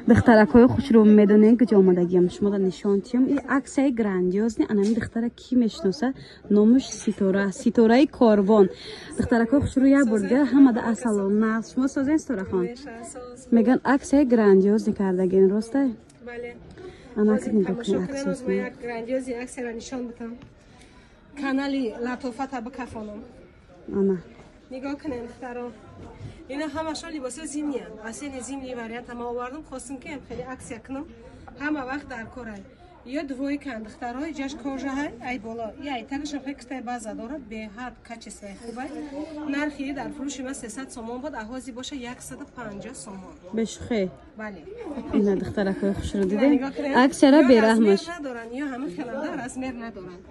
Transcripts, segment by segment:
Духтаракҳои хушрӯ, медонем, куҷо омадагиам, шумода нишон тиём. И аксияи грандиозный. Анами духтара кӣ мешиноса? Номуш Ситора, Ситораи Корвон. Духтаракҳои хушрӯ, як бор дигар ҳамада ассалом. Нағз, шумо созен, Ситорахон? Меган, аксияи грандиозный кардагин, роста? Анаки нигоҳ кунед. Грандиозный аксияро нишон бутам, канали Латофата бикафонам. Ана. Нигоҳ кунед, духтаро, ина ҳамашон либоси зимниян, осенний зимний вариант ама овардам. Хостум, ки хеле аксия кунам, ҳама вақт дар корай. Ё двойкан, духтаро, ҷаш кожаҳай, ай боло и ай тагашам хеле китаи база дорад, беҳад качествои хубай. Нархи дар фурӯши ма 300 сомон буд, аҳози боша 150 сомон. Бешухе? Бале. Ина, духтаракҳои хушро дидем, аксияра бераҳмаш. Надоранд ё ҳама хеланда размер надоранд.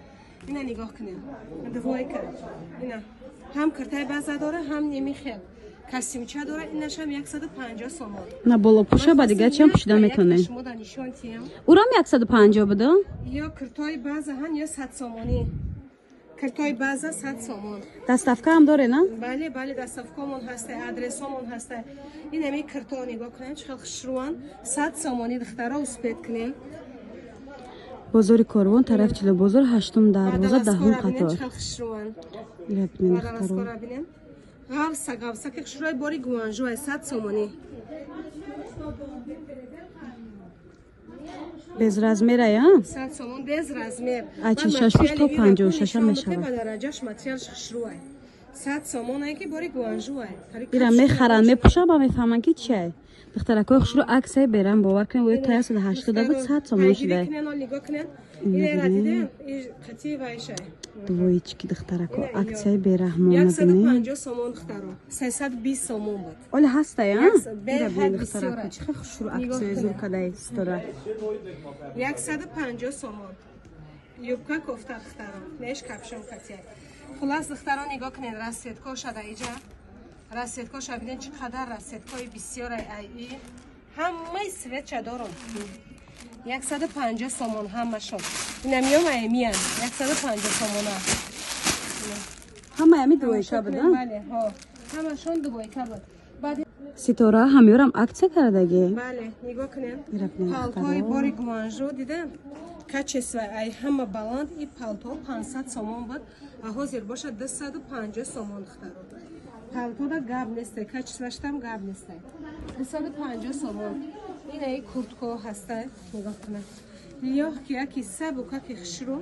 Ина нигоҳ кунед, двойка, ина ҳам киртаи база дора, ҳам неми хел костюмча дора. Инашам 150 сомон. На, болопӯша ба дигар чиам пӯшида метонем. Шумода нишон тиям. Урам 150 буда? Ё киртои база ҳан, ё 100 сомонӣ. Киртои база 100 сомон. Доставка ҳам доре, на? Бале, доставкамон ҳаста, адресомон ҳаста. Ин ами кирто нигоҳ кунем, чӣ хел хушрӯан. 100 сомонӣ, духтаро, успеть кунем. Бозори Корвон, тараф Чилобозор, ҳаштум дарвоза, даҳум қатор. Ғавса ғавса ки хушрӯи, бори Гуанжуай, 100 сомонӣ. Без размера я? 100 сомон, без размер. А 46 пуш то 56 мешавад. Ба дараҷаш материалш хушрӯай. 100 сомон, ай ки бори Гуанжуай. Ира мехаранд, мепӯшанд ва мефаҳманд, ки чиай. Духтаракҳои хушрӯ, аксияи берам, бовар кунед, оё та 180 буд, 100 сомон шуда. Нигоҳ кунед, инера дидем, қати вайшай. Двоечки, духтарако, аксияи бераҳмона. 150 сомон, духтаро, 320 сомон буд. Оли ҳаста я, духтарако, чӣ хел хушрӯ, аксияи зур кадаи Ситора. 150 сомон юбка, кофта, духтаро, неш капшон катия. Хулас, духтаро, нигоҳ кунед, расцветко шада иҷа. Расцветкоша бинед, чӣ қадар расцветкои бисёрай. Ай ҳамаи цветша дорум. 150 сомон ҳамашон. Инамиём аймиян 150 сомона. Ҳамаи ами двойка буда? Бале, ҳамашон двойка буд. Ситора, ҳамёрам аксия кардагӣ? Бале, нигоҳ кунед, палтои бори Гуанжу, дидем, качество ай ҳама баланд. И палто 500 сомон буд, а ҳозир бошад 250 сомон. Духтаро, палтода гап несте, качествоштам гап несте, 250 сомон. Инаи куртко ҳаста, нигоҳ кунед, лёг ки яки сабукаки хушрӯ.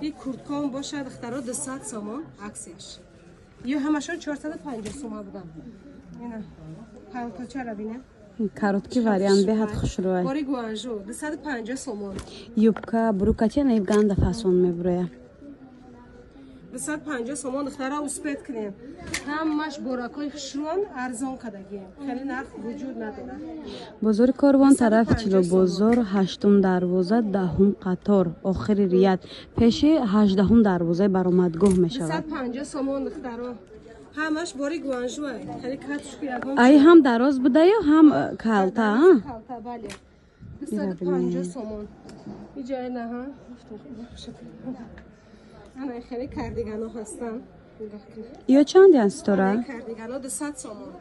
И курткоам бошад, духтаро, 200 сомон аксияш. Ё ҳамашон 450 сома будан. Ина палточара бинем. Короткий вариант, беҳад хушрӯай. Бори Гуанжу, 250 сомон. Юбка, брюкати наиб ганда фасон мебуроя. 250 сомон, духтара, успеть кунем. Ҳамаш боракҳои хушрӯан, арзон кардагием, хеле нарх вуҷуд надорад. Бозори Корвон, тарафи Чилобозор, ҳаштум дарвоза, даҳум қатор, охири ряд, пеши ҳаждаҳум дарвозаи баромадгоҳ мешавад. 250 сомон, духтаро, ҳамаш бори Гуанжуа, хеле катушки ягон. Ай ҳам дароз будаю, ҳам калта? Калта, бале, 250 сомон. Иҷоя наҳа, ана хеле кардигано ҳастанд. Ё чандян, Ситора? Кардигано 200 сомон.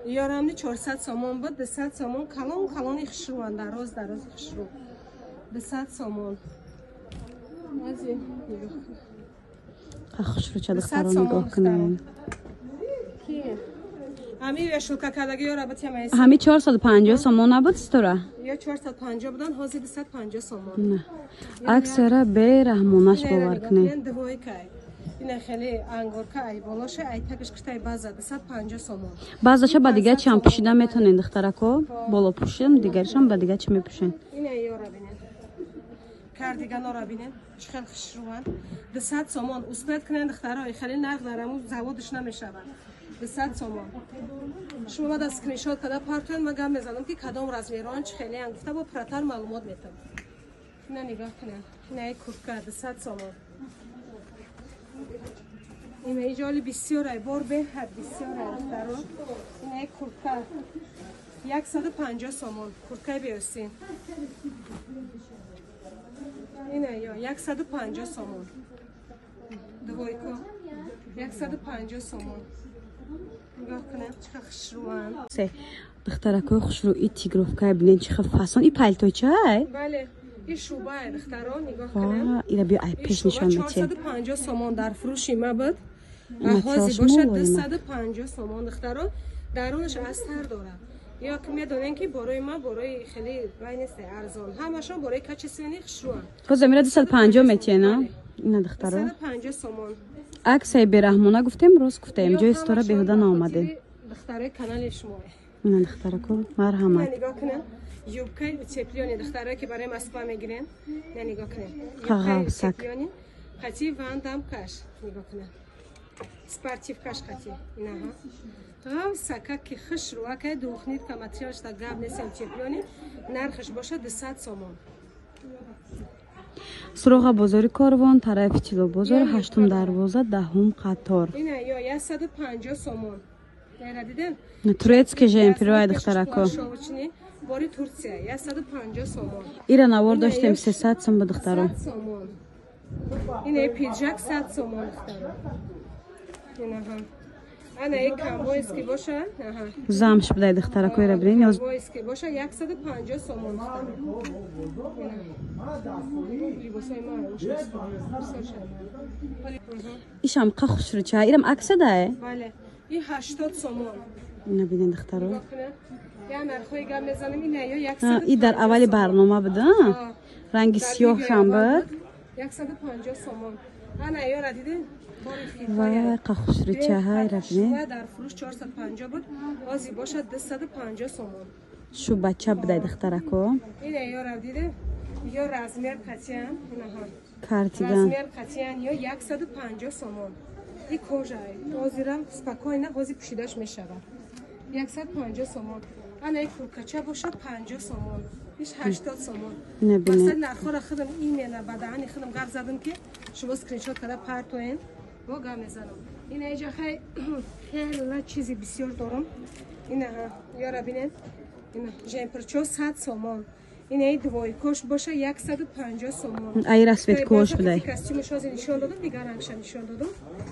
Ёрамни 400 сомон буд, 200 сомон. Калон калони хушрӯан, дароз дарози хушрӯ, 200 сомон. Ази нигоҳ кун. Хушрӯча, духтаро, нигоҳ кунед. Ами вешалка кардаги ёра битям. Ҳами 450 сомон набуд, Ситора? Ё 450 будан, ҳозир 250 сомон. Аксияра бераҳмонаш, бовар кунед. Двойкай, ина хеле ангорка, ай болоша, ай тагаш киштай база, 250 сомон. Баъзаша ба дигар чиам пӯшида метонед, духтарако, боло пӯшидам, дигаришам ба дигар чӣ мепӯшед. Ина ёра бинед, кардиганора бинед, чӣ хел хушрӯанд. 200 сомон, успеть кунед, духтаро, хеле нарх дар аму заводаш намешавад. 200 сомон. Шумо мада скриншот када партоен, ма гап мезанам, ки кадом размерон, чӣ хелеян гуфта, бо пурратар маълумот метам. Ина нигоҳ кунед, инаи куртка 200 сомон. Ина иҷоли бисёрай, бор беҳад бисёрай, духтаро. Инаи куртка 150 сомон, курткаи беостин. Ина ё 150 сомон, двойко 150 сомон. Нигоҳ кунед, чӣ хушрӯанд. Духтаракои хушрӯ, и тигровкае бинен, чӣ хел фасон. И пальто чай? Бале, и шубае, духтаро, нигоҳ кунед. Ира биё, ай пеш нишон медиҳем. 450 сомон дар фурӯши ма буд, ҳозир бошад 250 сомон, духтаро. Дарунаш астар дорад. Ё ки медонем, ки борои ма борои хеле вай нест, арзон. Ҳамашон борои качественный, хушрӯанд. Ҳозир мира 250 метиҳена? Ина, духтаро. 250 сомон. Аксияи бераҳмона гуфтем, рост гуфтем. Ҷои Ситора беҳуда наомадем. Духтарои канали шумо. Ина, духтарако, марҳамат. Нигоҳ кунед. Юбкаи утеплённый, духтарое ки барои Москва мегирен. На, нигоҳ кунед. Қағавсак. Қати вандам каш. Нигоҳ кунед. Спортивкаш қати. Инаҳа. Ғавсака ки хушрӯакай, двухнитка материалшда гап нест, утеплённый. Нархаш бошад 200 сомон. Суроға бозори Корвон, тарафи Тилобозор, ҳаштум дарвоза, даҳум қатор. Ина ё 150 сомон. Нера дидем? Турецкий жемперои, духтарако. Бори Турция 150 сомон. Ира навор доштем, 300 сом ба, духтаро. Сомон. Ина пиджак 100 сомон, духтаро. Инаҳа. Ана и ковбойский боша. Аҳа. Замш будай, духтарако, ира бинен. Ковбойский боша 150 сомон, духтаро. Либосои ма ишам қа хушрӯча. Ирам аксадае? Бале. И 80 сомон. Ина бинен, духтаро. Я нархҳои гап мезанем, ина ё 100. И дар аввали барнома буда. Ранги сиёҳшам буд. 150 сомон. Ана ёра дидем? Вай, қа хушрӯча, ҳайра бинен. Дар фурӯш 450 буд, ҳозир бошад 250 сомон. Шу бача будай, духтарако. Ина ёра дидем? Ё размер қатиян, инаҳа. Кардиган. Размер қатиян ё 150 сомон. И кожа. Ҳозирам спокойно ҳозир пӯшидаш мешавад. 150 сомон. Ана и куркача бошад 50 сомон. Иш 80 сомон. Масалан, нархҳоро худам именно ба даҳани худам гап задам, ки шумо скриншот карда партоен. Бо гап мезанам. Ина иҷа хеле чизи бисёр дорам. Ина ёра бинед. Ина жемперчо 100 сомон. Ина и двойкош боша 150 сомон. Ай расцветкош будай. Костюмаш ҳозир нишон додам, дигар рангша нишон додам.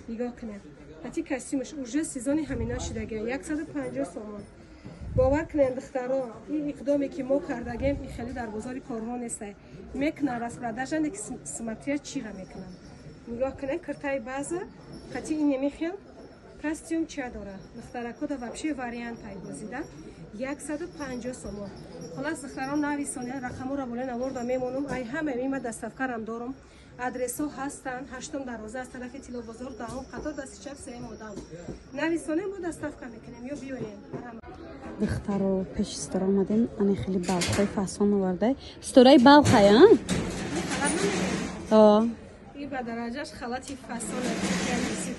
Нигоҳ кунед. Ҳати костюмаш уже сезони ҳамино шидагия 150 сомон. Бовар кунед, духтаро, ин иқдоме ки мо кардагем, ин хеле дар бозори Корвон нестай. Мекунан распродажа, не ки смотря чира мекунан. Нигоҳ кунед, киртаи база қати ин немихел костюм ча дора. Духтарако да вообще вариант ай бозида 150 сомон. Холас, духтарон, нависонед, рақаморо боле наворда мемонум. Ай ҳама мима доставкарам дорум. Адресҳо ҳастанд: ҳаштум дарвоза, аз тарафи Тилобозор, даҳум қатор, дасти чап, сеюм одам. Нависонем, мо доставка мекунем ё биёем. Духтаро, пеши Ситора омадем. Ани хеле балхҳои фасон овардай. Ситораи Балхай, а? И ба дараҷаш халати фасон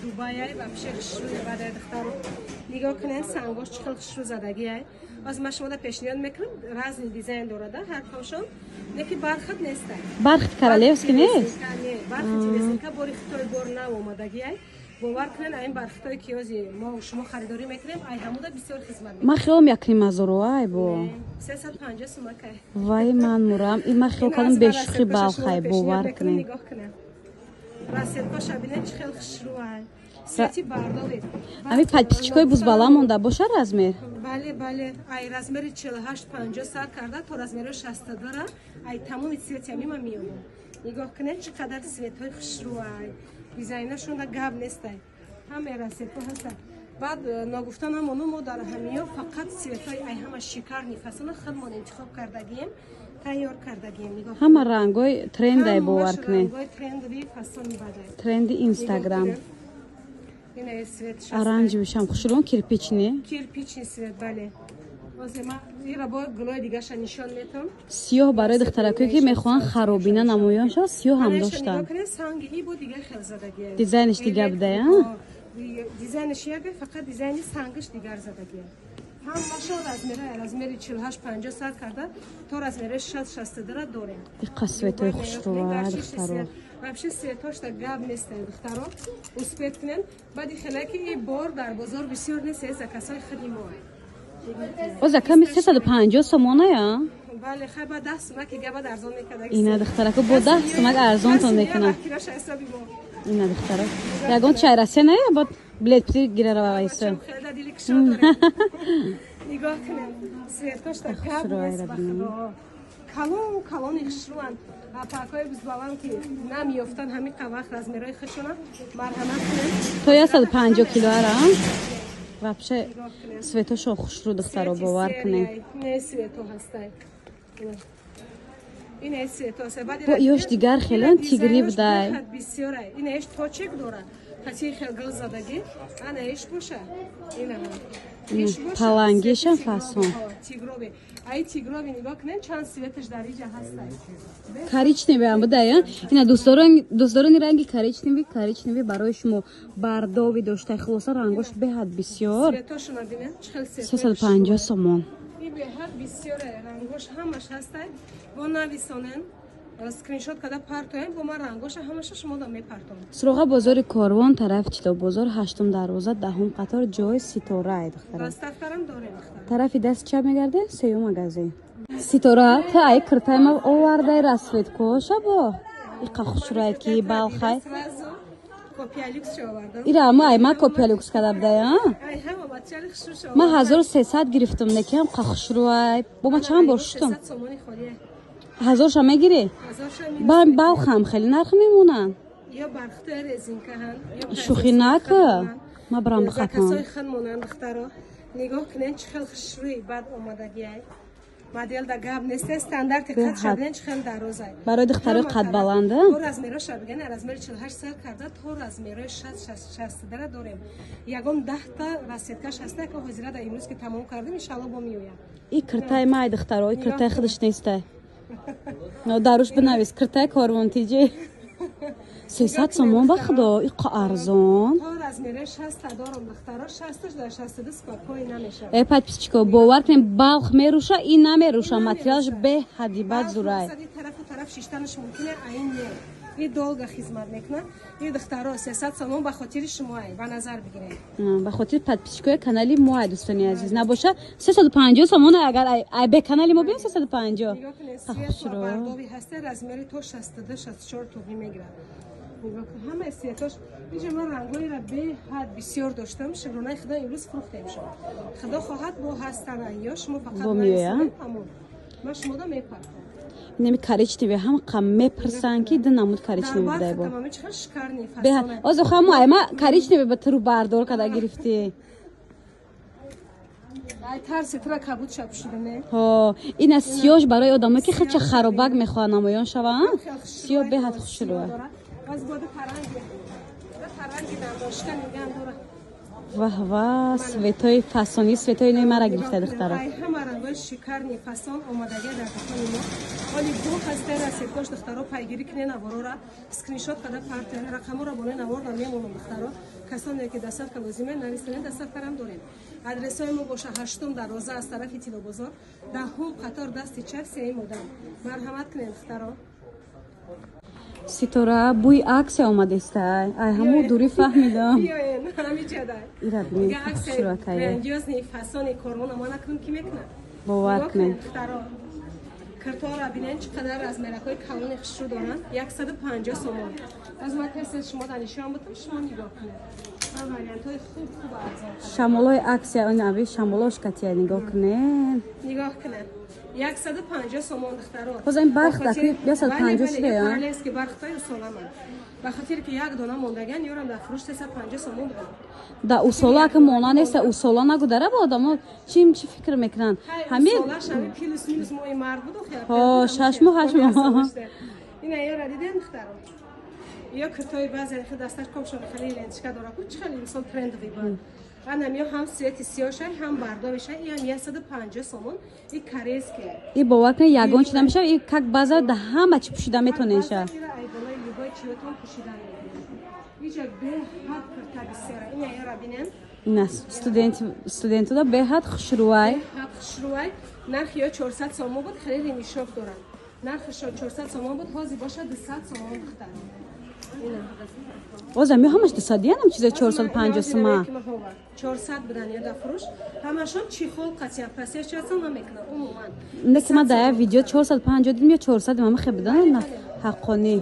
Дубаяй, вообще хушрӯе бадай, духтаро. Нигоҳ кунед, сангош чӣ хел хушрӯ задагиай. Боз ман шумода пешниҳод мекунам, разный дизайн дорада ҳар комшон, не ки бархат нестай. Бархат королевский нест? Не, бархати резинка бори хитой, бор нав омадагиай. Бовар кунед, ин бархатое ки ози мо шумо харидорӣ мекунем, ай ҳамуда бисёр хизмат. Ман хиёлам якнимазоро ай бо. 350 сумакай. Вай, ман мурам. И ман хиёл кардам, бешухи Балхай, бовар кунед. Нигоҳ кунед, расцветкоша бинед, чӣ хел хушрӯай. Цвети бардоред. Ами подписчикои бузбала монда боша размер? Бале, ай размери 48, 50 сар карда то размери 62-ра, ай тамоми цвети ами ман меёбам. Нигоҳ кунед, чӣ қадар цветҳои хушрӯай. Дизайнашонда гап нестай. Ҳамаи расцветҳо ҳастанд. Баъд ногуфта намону, мо дар ҳамиё фақат цветҳои ай ҳама шикарный фасона худмон интихоб кардагием, тайёр кардагием. Нигоҳ. Ҳама рангҳои трендай, бовар кунед. Рангҳои трендовый фасони бадай. Тренди Инстаграм. Оранжевышам хушрӯ, кирпичный. Кирпичный цвет, бале. Ҳозир ман ира бо гулои дигаша нишон метам. Сиёҳ барои духтаракое ки мехоҳанд харобина намоён шавад, сиёҳ ҳам доштанд. Санги и бо дигар хел задагия. Дизайниш дигар будая? Дизайниш яга, фақат дизайни сангаш дигар задагия. Ҳамашон размера, размери 48, 50 сар карда то размери 60, 62 дорем. Диққат, цветои хушрӯа, духтаро. Вообще цветошта гап нест, духтаро. Успеть кунен. Баъди хелаки и бор дар бозор бисёр нест, заказҳои худи мо. Оза ками 350 сомоная? Бале, хай ба 10 сумак габа арзон мекард. Ина, духтарако, бо 10 сумак арзонтон мекунад. Ина, духтаро. Ягон чай Россия не, бод билет пити гирара вайса. Нигоҳ кунед, цветош та гап нест, ба худо. Калон калони хушрӯанд. Апакҳои бузбаланд ки намеёфтанд ҳамин вақт размерҳои худшона, марҳамат кунед. То 150 кило ара. Вообще цветошо хушрӯ, духтаро, бовар кунед. Не, цвето ҳастай. Ин цвето ҳастай. Бо ёш дигар хеле тигри будай. Бисёрай. Ин еш точек дора. Хати хел гул задагӣ. Ана еш боша. Ина. Палангишам фасон. Тигровый. Ай тигровый нигоҳ кунед, чанд цветаш дар иҷа ҳастай. Коричневый ам будай, ина дӯстдорони ранги коричневый, коричневый барои шумо бордовый доштай. Хулоса, рангош беҳад бисёр. Цветошона бинед, чӣ хел цвет. 350 сомон. И беҳад бисёре, рангош ҳамаш ҳастай. Бо нависонен, скриншот када партоем, бо ман рангоша ҳамаша шумо да мепартом. Суроға бозори Корвон, тарафи Тилобозор, ҳаштум дарвоза, даҳум қатор, ҷои Ситора, духтара. Доставкарам дорем, духтара. Тарафи даст чап мегарде, сеюм магазин. Ситора, та ай киртай ма овардай расцветкоша бо. Иқа хушрӯяд ки балхай. Сразу копия люкс овардам. Ира ма ай ма копия люкс када будай, а? Ай ҳама материали хушрӯ шо. Ма 1300 гирифтам, некиам қа хушрӯай. Бо ма чанд бор шуштам? 600 сомони холие. Ҳазорша мегирӣ? Ҳазорша. Ба балхам хеле нарх мемонанд. Ё бархтои резинкаҳанд, ё Шӯхӣ нака. Ма барам бихатам. Касои хан монанд, духтаро. Нигоҳ кунед, чӣ хел хушрӯи бад омадагиай. Модел да гап нест, стандарти қад шабинен, чӣ хел дарозай. Барои духтарои қадбаланда. Бо размеро шабиген, размери 48 сар карда то размерои 60 62 дорем. Ягон 10та расцветкаш ҳаста, ки ҳозира да имрӯз ки тамом кардем, иншалло бо меояд. И киртай май, духтаро, и киртай худаш нестай. Но даруш бинавис, киртай Корвон тиҷи. 300 сомон, ба худо, иқа арзон. То размерои 60 дорам, духтаро, 60 дар 62 спокой намешавад. Э, подписчико, бовар кунем, балх меруша, и намеруша, материалаш беҳади бад зурай. Тарафу тараф шиштанаш мумкине, а ин не. И долго хизмат мекунад. И духтаро, 300 сомон ба хотири шумоай, ба назар бигиред. Ба хотири подписчикои канали моай, дӯстони азиз. Набоша 350 сомон, агар ай бе канали мо бинем, 350. Нигоҳ кунед, светло бордовый ҳаста, размери то 62 64 туғӣ мегирад. Нигоҳ кун, ҳамаи цветош. Инҷа ман рангҳоеро беҳад бисёр доштам, шукронаи худо, имрӯз фурӯхтем шуд. Худо хоҳад, бо ҳастан ё шумо фақат Бо меояд? нависонед, тамом. Ман шумода мепартом. Инами коричневый ҳам қа мепурсанд, ки ду намуд коричневый будай бо. Тамоми чӣ хел шикарный Беҳад. фасона. Озо хамо ай ма коричневый ба туру бардор када гирифтӣ. Ай тарси тура кабуд шаб шуда не? Ҳо, ина сиёш барои одамое ки хелча харобак мехоҳанд намоён шаванд. Сиё беҳад хушрӯа. Аз боди паранги. Паранги дандошка нигам дора. Ваҳ ва, цветои фасони, цветои инои мара гирифта, духтара. Ай ҳама рангҳои шикарный фасон омадагӣ дар дукони мо. Оли бо ҳастаи расцветкош, духтаро, пайгирӣ кунед наворора, скриншот када партен, рақамҳоро болои навор намемонам, духтаро. Касоне ки доставка лозиме, нависонед, доставкарам дорем. Адресҳои мо боша: ҳаштум дарвоза аз тарафи Тилобозор, даҳум қатор, дасти чап, сеюм одам. Марҳамат кунед, духтаро. Ситора, бӯи аксия омадестай. Ай ҳамо дурӣ фаҳмидам. Биёен, ҳамиҷадай. Ира бинед, Дига аксияи хушрӯакае. грандиозный фасони Корвон ама накунем, ки мекунад? Бовар Нигоҳ кунед. Духтаро. Киртора бинед, чӣ қадар размеракҳои калони хушрӯ доранд. 150 сомон. Аз ман тез шумо да нишон будам, шумо нигоҳ кунед. Ман вариантҳои хуб хуб арзон. Шамолои аксия, ин аби шамолош катия, нигоҳ кунед. Нигоҳ кунед. 150 сомон, духтаро. Боз ин барх Ба даки 150 Бале, шуда, а? Королевский бархтои усоламанд. Ба хотире ки як дона мондаган, ёрам дар фурӯш 350 сомон будам. Да усола ака мона неста, усола нагу дара ба одамо чим чӣ фикр мекунанд. Ҳамин Усолаш ҳамин плюс минус моҳи март буд, охи. Ҳо, 6 моҳ, 8 моҳ. Ина ёра дидем, духтаро. Ё киртои баъзе хел дасташ копшон хеле ленточка дора, ку чӣ хеле имсол трендовый буд. Анам ё ҳам цвети сиёшай, ҳам бордовыйшай, и ҳам 150 сомон, и корейский. И бовар кунед, ягон чи намешава, и как база да ҳама чӣ пӯшида метонеша. Ай болои любой чиётон пӯшида мекунед. Иҷа беҳад кирта бисёра. Ина ёра бинем. Ина студентуда беҳад хушрӯай. Беҳад хушрӯай. Нархи ё 400 сомон буд, хеле ремешок дорад. Нархашо 400 сомон буд, ҳозир бошад 200 сомон, духтар. Ина. Озам ё ҳамаш 200 янам чиза 450 сума. 400 будан ё дар фурӯш, ҳамашон чехол қатия просвечиваться намекунад умуман. Не ки ман дар як видео 450 дидим ё 400 мама хе будан на ҳаққонӣ.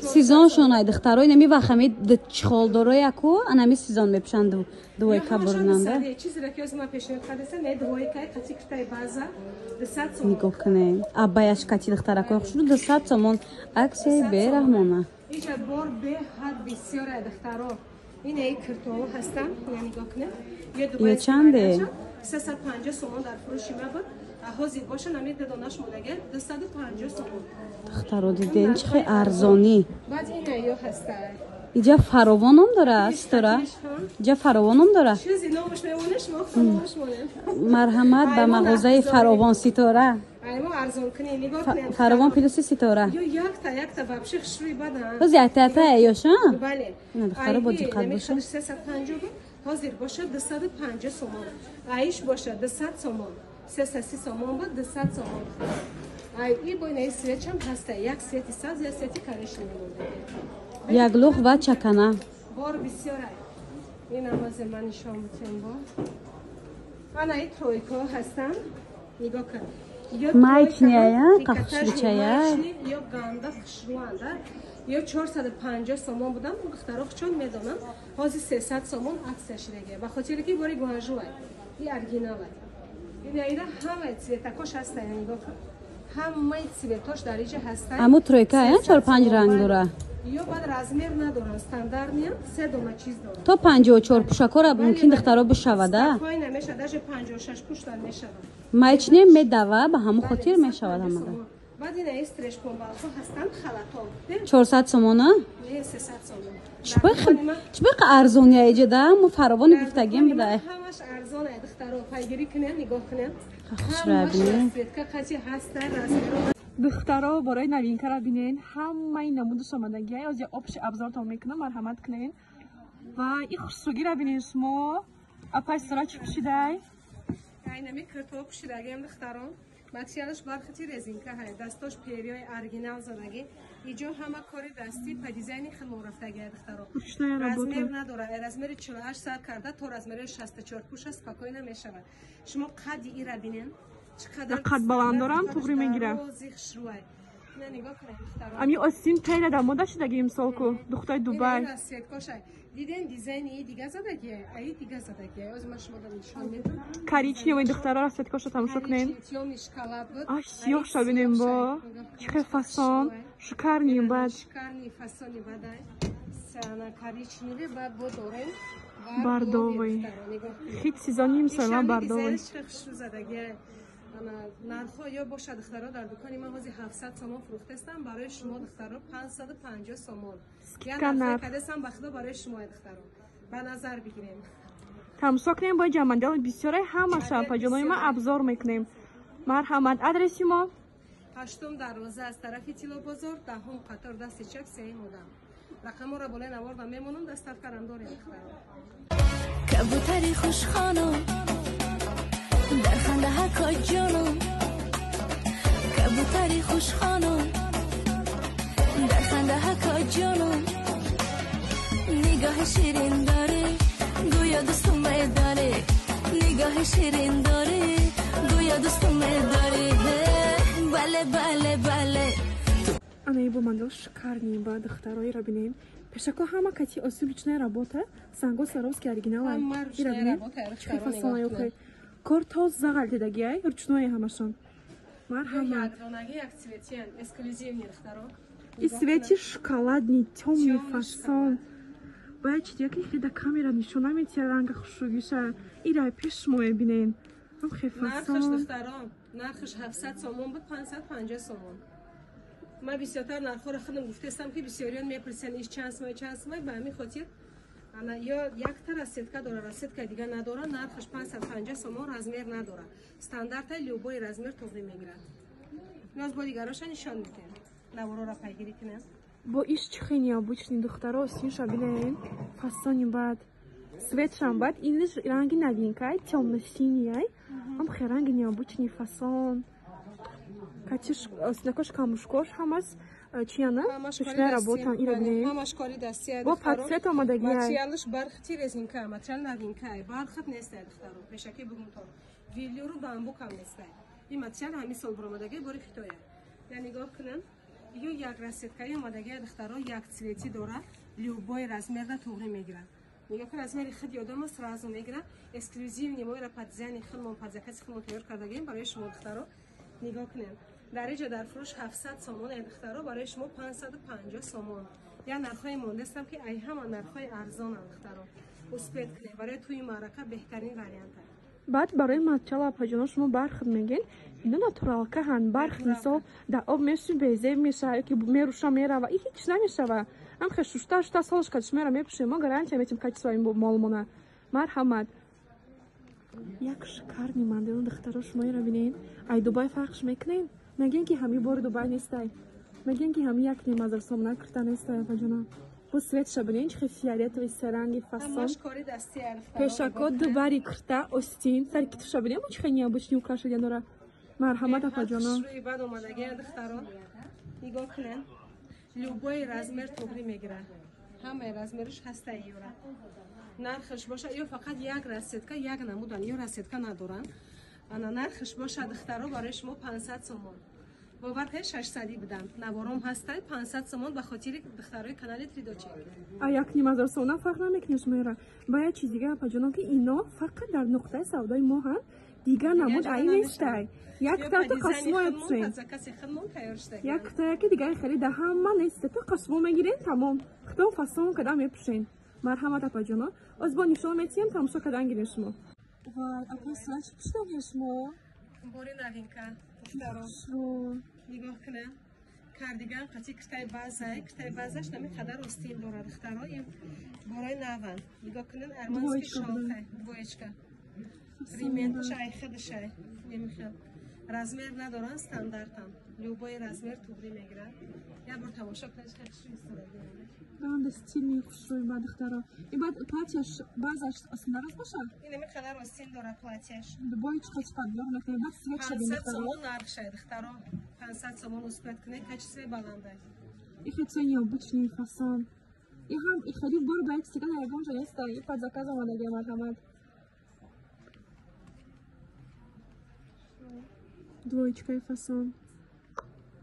Сезон шонай духтаро инами вахами чхолдоро яку анами сезон мепӯшанд двойка бурнанда. Чизеро ки ҳозир ман пешниҳод кардастам, не двойка қати куртаи база 200 сомон. Нигоҳ кунед. Абаяш кати духтаракои хушрӯ 200 сомон. Аксияи бераҳмона. Иҷа бор беҳад бисёре духтаро. Ин ай киртоҳо ҳастанд, ина нигоҳ кунед. Ё чанде? 350 сомон дар фурӯши ма буд. Ҳозир боша намед донаш модаге 250 сомон. Духтаро диден чӣ хел арзонӣ. Баъд ин ё ҳаста. Иҷа фаровоном дора, Ситора? Иҷа фаровоном дора? Чизи номаш мемонеш, мо номаш монем. Марҳамат ба мағозаи Фаровон Ситора. Ай мо арзон кунем, нигоҳ кунем. Фаровон плюси Ситора. Ё якта, якта вообще хушрӯи бадан. Ҳози якта якта ёша? Бале. Ина духтаро бо диққат боша. 350 буд, ҳозир боша 250 сомон. Аиш боша 200 сомон. 330 сомон буд, 200 сомон. Ай и бо инаи цвет чам ҳаста, як цвети сабз, як цвети коричневый мондаги. Як лух ва чакана. Бор бисёр ай. Ин ҳозир ман нишон бутем бо. Ана и тройка ҳастанд. Нигоҳ кун. Маечная, қахшручая. Ё ганда хушрӯанда. Ё 450 сомон будам, духтаро чон медонам. Ҳозир 300 сомон аксия шидаги. Ба хотире ки бори Гуанжуай. И оригиналай. Ин аида ҳамаи цветакош ҳастанд, нигоҳ кун. Ҳамаи цветош дар иҷа ҳастанд. Аму тройка, я 4-5 ранг дора. Ё баъд размер надоранд, стандартния, се дона чиз доранд. То 54 пӯшакора мумкин духтаро бишавада. Спокойно мешавад, даже 56 пӯштан мешавад. Маечне медава, ба ҳамун хотир мешавад ҳамада. Баъд ин аи стрешпонбалҳо ҳастанд, халато. 400 сомона? Не, 300 сомон. Чӣ бо арзония иҷа мо фаровони гуфтагим буда. Ҳамаш арзон ай духтаро, пайгирӣ кунед, нигоҳ кунед. Расцветка қати ҳаста, размеро. Духтаро, бораи новинкара бинен, ҳамаи намудаш омадагиай. Ози общий обзортон мекунам, марҳамат кунен. Ва и хушсугира бинен шумо. Апай Ситора чӣ пӯшидай? Ай нами кирто пӯшидагиам духтарон. Материалаш бархати резинка ҳай, дастош периёи оригинал задагӣ. Иҷо ҳама кори дастӣ по дизайни хело рафтагӣ духтаро. Размер надора, размери 48 сар карда то размери 64 пӯша спокойно мешавад. Шумо қадди ира бинен. Чӣ қадар қад баланд дорам, туғри мегирам. Хушрӯай. Ина нигоҳ кунед духтаро. Ами осим тайла дар мода шидаги имсол ку, духтари Дубай. Расцветкошай. Диден дизайни и дига задагӣ, аи дига задагӣ. Ози ман шумо нишон медам. Коричневый духтаро расцветкоша тамошо кунен. Тёмный шоколад буд. Аш сиёҳша бинем бо. Чӣ хел фасон, шикарный бад. Шикарный фасони бадай. Сана коричневый бад бо дорем. Бордовый. Хит сезони имсол ман бордовый. Задагӣ. Нархҳо ё бошад духтаро дар дукони ман ҳозир 700 сомон фурӯхтастам, барои шумо духтаро 550 сомон. Скидка нарх. Кардастам ба худо барои шумо духтаро. Ба назар бигирем. Тамошо кунем бо ҷамъандел бисёре ҳамаша паҷонои ма обзор мекунем. Марҳамат, адреси мо ҳаштум дарвоза аз тарафи Тилобозор, даҳум қатор дасти чап, сеюм одам. Рақамҳоро болои наворда мемонам, доставкарам дорем духтаро. Кабутари хушхонам дар хандаҳако ҷонам, кабутари хушхонам дар хандаҳако ҷонам, нигоҳи ширин дорӣ гӯё дӯстум медорӣ, нигоҳи ширин дорӣ гӯё дӯстум медорӣ. Бале, бале, бале. Анаи бо мандел шикарный ба духтароира бинем. Пешако ҳама кати осиб ручная работа, санго Сваровский оригинал. Ҳама ручная работа, Чӣ фасон ай кор тоза ғалтидагиай, ручное ҳамашон. Марҳамат. Якдонаги як цветиян, эксклюзивный духтаро. И цвети шоколадный, тёмный фасон. Бояд чи дига ки хеле камера нишон наметия ранга хушругиша. Ира пеш мо бинен. Ам хеле Нархаш фасон. Духтаро, нархаш 700 сомон буд, 550 сомон. Ман бисёртар нархҳоро худам гуфтастам ки бисёриён мепурсанд иш чанд сомон, чанд сомон, ба ҳамин хотир ана ё якта расцветка дора, расцветка дига надора, нархаш 550 сомон, размер надора. Стандарта любой размер тоғри мегирад. Ноз бо дигароша нишон медиҳем. Наворора пайгирӣ кунем. Бо иш чӣ хеле необычный духтаро, синша бинен. Фасони бад. Цветшам бад. Иниш ранги новинка, тёмно-синий. Ам хеле ранги необычный фасон. Катиш синакош камушкош ҳамас чияна? Ручная работа ира бинен. Ҳамаш кори дастӣ. Бо под цвет омадагиай. Материалаш бархати резинка, материал новинка, бархат нест духтаро. Пешакӣ бугум то. Велюру бамбук ҳам нест. Ин материал ҳамин сол баромадаги бори Хитоя. Я нигоҳ кунам. Ё як расцветкаи омадагии духтаро як цвети дора, любой размерда туғри мегирад. Нигоҳ кун, размери худ ёдомо сразу мегирад. Эксклюзивный моира под дизайни худмон, под закази худмон тайёр кардагем барои шумо духтаро. Нигоҳ кунед. Дар иҷо дар фурӯш 700 сомон ай духтаро, барои шумо 550 сомон. Я нархҳои мондастам ки ай ҳама нархҳои арзонанд духтаро. Успеть кунед, барои тӯи маърака беҳтарин вариант. Баъд барои матчала апаҷоно шумо бархт мегӯед, ино натуралка ҳанд. Бархт мисол дар об мешӯи безеб мешава, ё ки меруша мерава, и ҳеч намешава. Ам хе шушта шушта солш кад шумера мепӯшем, мо гарантия метим качествои молмона. Марҳамат. Як шикарный мандел духтаро шумо ира бинед. Ай Дубай фарқш мекунед? Мегӯен ки ҳами бори Дубай нестай. Мегӯен ки ҳами як немазар сомона кирта нестай апаҷона. Бо светша бинед, чӣ хел фиолетовый серанги фасон. Пешако дубари кирта остин, сари китуша бинед, чӣ хел необычный украшения дора. Марҳамат апаҷона. Баъд омадагия духтаро. Нигоҳ кунед. Любой размер туғри мегирад. Ҳамаи размериш ҳаста юра. Нархш боша ё фақат як расцветка, як намудан, ё расцветка надоранд. Ана нархш боша духтаро барои шумо 500 сомон. Бовар кунед 600 буданд. Навором ҳастай 500 сомон ба хотири духтарои канали Тридочек. А як нимазор сомона фарқ намекунед шумо ира. Ба як чиз дига апаҷоно ки ино фақат дар нуқтаи савдои мо ҳанд, дигар намуд ай нестай. Як та то қасмо мепӯшем. Як та яки дигар харида ҳама нест. То қасмо мегирем тамом. Худо фасон када мепӯшем. Марҳамат апаҷоно. Оз бо нишон метиҳем тамошо кардан гирем шумо. Вай, апа сара чӣ пӯшидагем шумо? Бори новинка. Духтаро. Нигоҳ кунед. Кардиган қати киртаи базай, киртаи базаш нами қадар остин дорад духтаро. Ин борои наванд. Нигоҳ кунед, арманский шалка, двоечка. Ременташ ай худашай. Немихел. Размер надоранд, стандартам. Любой размер туғри мегирад. Як бор тамошо кунед, хеле хушрӯй истодаги. Банда стильный хушрӯй ба духтаро. И баъд платьяш базаш осиндараз бошад? Ин ами қадар остин дорад платьяш. Двоечка чӣ подбор мекунед? Баъд цветша бин 500 сомон нархшай духтаро. 500 сомон успеть кунед, качествои баландай. И хеле необычный фасон. И ҳам и хеле бор ба як стикан ягон ҷо неста. И под заказ омадаги марҳамат. Двоечкаи фасон.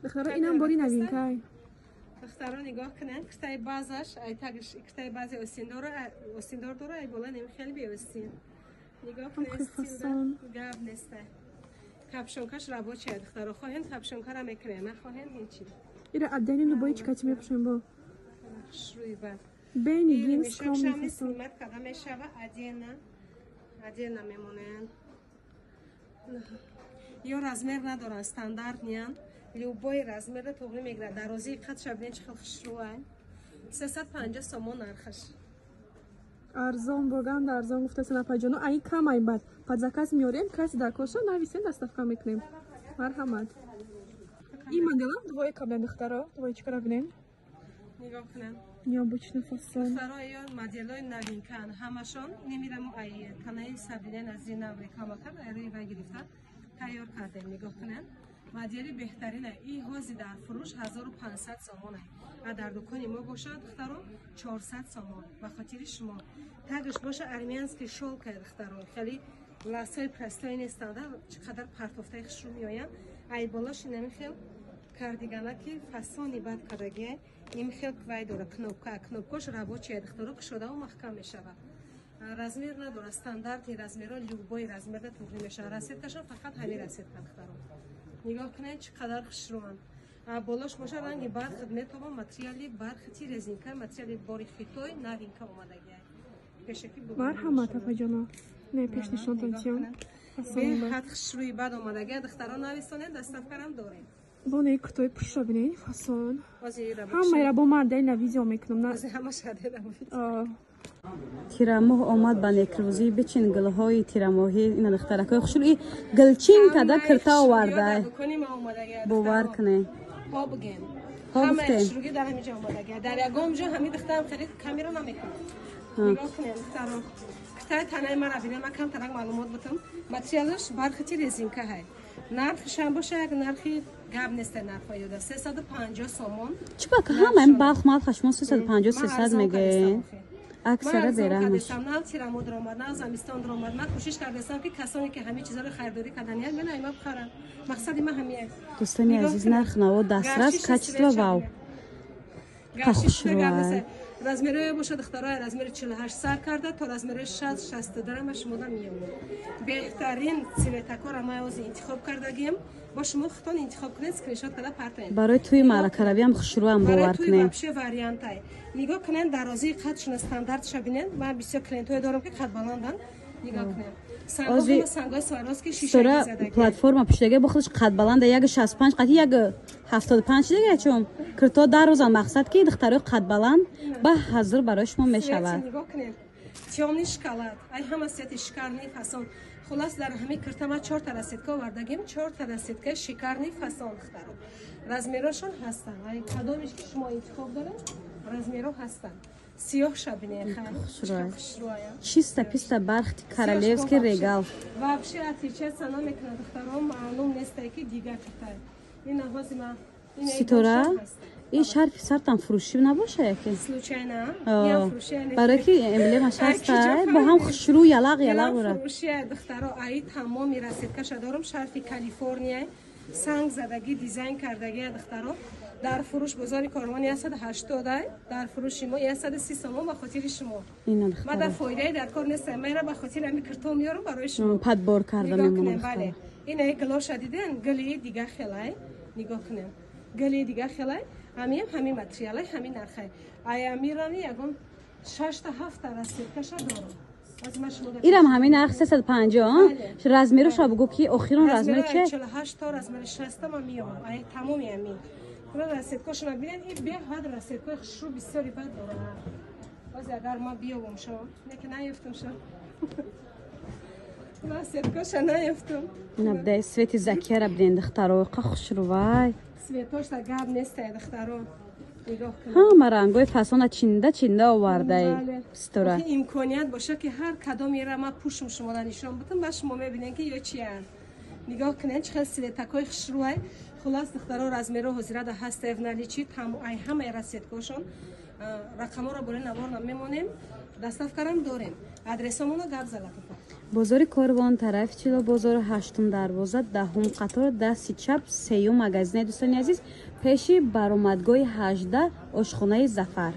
Духтаро инам бори новинкай. Духтаро нигоҳ кунед, киртаи базаш, ай тагиш киртаи бази остиндор дора, ай бола неми хеле беостин. Нигоҳ кунед, стилда гап неста. Капшонкаш рабочая духтаро, хоҳен капшонкара мекунем, нахоҳен ҳечи. Ира отдельно любоечка ти мепӯшем бо. Хушрӯи бад. Бенигин скромный фасон. Снимать када мешава отдельно. Отдельно мемонанд. Ё размер надоранд, стандартниянд. Любой размерда туғри мегирад. Дарозии қадша бинед чӣ хел хушрӯай. 350 сомон нархаш. Арзон боганда арзон гуфтасен апаҷоно. Ай кам ай бад. Под заказ меорем, каси дар коша нависен доставка мекунем. Марҳамат. Ин моделам двойка бинед духтаро, двоечкаро бинед. Нигоҳ кунед. Необычный фасон. Духтаро ё моделҳои новинкаанд ҳамашон. Немирам ай танаи Сабина назри нав реклама кард, ай рӯи вай гирифта тайёр кардем. Нигоҳ кунед. Модели беҳтарина. И ҳози дар фурӯш 1500 сомон ай. А дар дукони мо бошад духтаро 400 сомон ба хотири шумо. Тагаш боша армянский шёлка духтаро. Хеле ласои простой нестанд, чӣ қадар партофтаи хушрӯ меоянд. Ай болош инами хел кардигана ки фасони бад кардагиай. Ин хел квай дора кнопка, кнопкош рабочая духтаро кушодаву маҳкам мешавад. Размер надора, стандартни размерро любой размерда туғри мешавад. Расцветкашон фақат ҳамин расцветка духтаро. Нигоҳ кунед чӣ қадар хушрӯанд. Болош боша ранги бархат метобам, материали бархати резинка, материали бори хитой новинка омадагиай. Пешаки бо. Марҳамат апаҷоно. Не пеш нишонтон тиём. Беҳад хушрӯи бад омадагиай. Духтаро нависонед, доставкарам дорем. Бо не куртои пушта бинед фасон. Ҳамаира бо ман отдельно видео мекунам. Тирамоҳ омад ба некрӯзӣ, бичин гулҳои тирамоҳӣ. Ина духтаракҳои хушрӯи гулчин када кирта оварда. Бовар кунед. Ҳамаи хушрӯгӣ дар ҳамин ҷо омадагиай. Дар ягон ҷо ҳамин духтарам хеле камера намекунад. Нигоҳ кунед духтаро. Киртаи танаи мара бинед, ман камтарак маълумот бутам. Материалаш бархати резинка ҳай. Нархшам боша як нархи гап нест, нархҳои ёда 350 сомон. Чӣ ба ҳама ин балх малха шумо 350 300 мегӯед? Аксара бераҳмаш. Нав тирамоҳ омад, нав замистон омад. Ман кӯшиш кардастам, ки касоне ки ҳамин чизаро харидорӣ карданиянд, мена има бихарам. Мақсади ман ҳамин. Дӯстони азиз, нарх наво дастрас, качество вау. Хушрӯай. Размерое бошад, духтарои, размери 48 сар карда то размери 60, 62 ма шумо меёбам. Беҳтарин цветакора ма ози интихоб кардагим. Бо шумо худтон интихоб кунед, скриншот карда партоед. Барои тӯи маъракаравиам хушрӯам, бовар кунед. Вообще вариантай. Нигоҳ кунед, дарозии қадшона, стандартша бинед. Ман бисёр клиентҳое дорам, ки қад баланданд. Нигоҳ кунед. Ози Ситора платформа пӯшидаги, бо худаш қад баланда, 1,65 қати 1,75 дига, чун кирто дарозан. Мақсад, ки духтарои қадбаланд ба ҳазр барои шумо мешавад. Нигоҳ кунед, тёмный шоколад, ай ҳама цвети шикарный фасон. Хулас, дар ҳамин кирта ма чорта расцветка овардагим, чорта расцветка шикарный фасон. Духтаро, размерошон ҳастанд, ай кадомеш ки шумо интихоб доред, размеро ҳастанд. Сиёҳ шабине. Чиста писта бархати королевский регал. Вообще отличаться намекунад, духтаро, маълум нестай, ки дигар киртай. Ин ҳози ма. Ситора, ин шарфи сартам фурӯшӣ набоша яке? Случайно. Барое ки эмблемаш ҳаста, бо ҳам хушрӯ ялақ ялақ бора. Фурӯши, духтаро, аи тамоми расцветкаша дорум. Шарфи Калифорния, санг задагӣ, дизайн кардагӣ. Духтаро, дар фурӯш бозори Корвон 180, дар фурӯши мо 130 сомон, ба хотири шумо. Ма дар фоидаи дар кор нестам, майра ба хотири ҳами кирто меёрам барои шумо. Подбор карда мемонам. Бале, ина гилоша диден, гили дига хелай. Нигоҳ кунем, гили дига хелай. Ҳамиам ҳамин материалай, ҳамин нархай. Аями ягон шашта, ҳафта расцветкаша дорам. Ирам ҳамин нарх, 350. Размероша бугӯ, ки охирон размер че? 48 то размери 60 ма меёбам, ай тамоми ҳамин расцветкошона бинед. И беҳад расцветкои хушрӯ бисёри бад дорам. Боз агар ма биёбам шо, неки наёфтам шо, расцветкоша наёфтам. Набдай цвети закияра бинед, духтаро, қа хушрӯвай. Цветошта гап нестай, духтаро. Ҳама рангои фасона чинда чинда овардаи, Ситора. Имконият боша, ки ҳар кадомера ма пӯшум, шуморо нишон бутам, ба шумо мебинем, ки ё чиянд. Нигоҳ кунед, чӣ хел цветакҳои хушрӯай. Хулас, духтаро, размеро ҳозирада ҳастаев наличии ай ҳамаи расцветкошон. Рақамҳоро бори навор мемонем, доставкарам дорем. Адресомоно гап залатопа. Бозори Корвон, тарафи Чило бозор, ҳаштум дарвоза, 10-ум қатор, дасти чап, сеюм магазинаи. Дӯстони азиз, пеши баромадгоҳи 18, ошхонаи Зафар.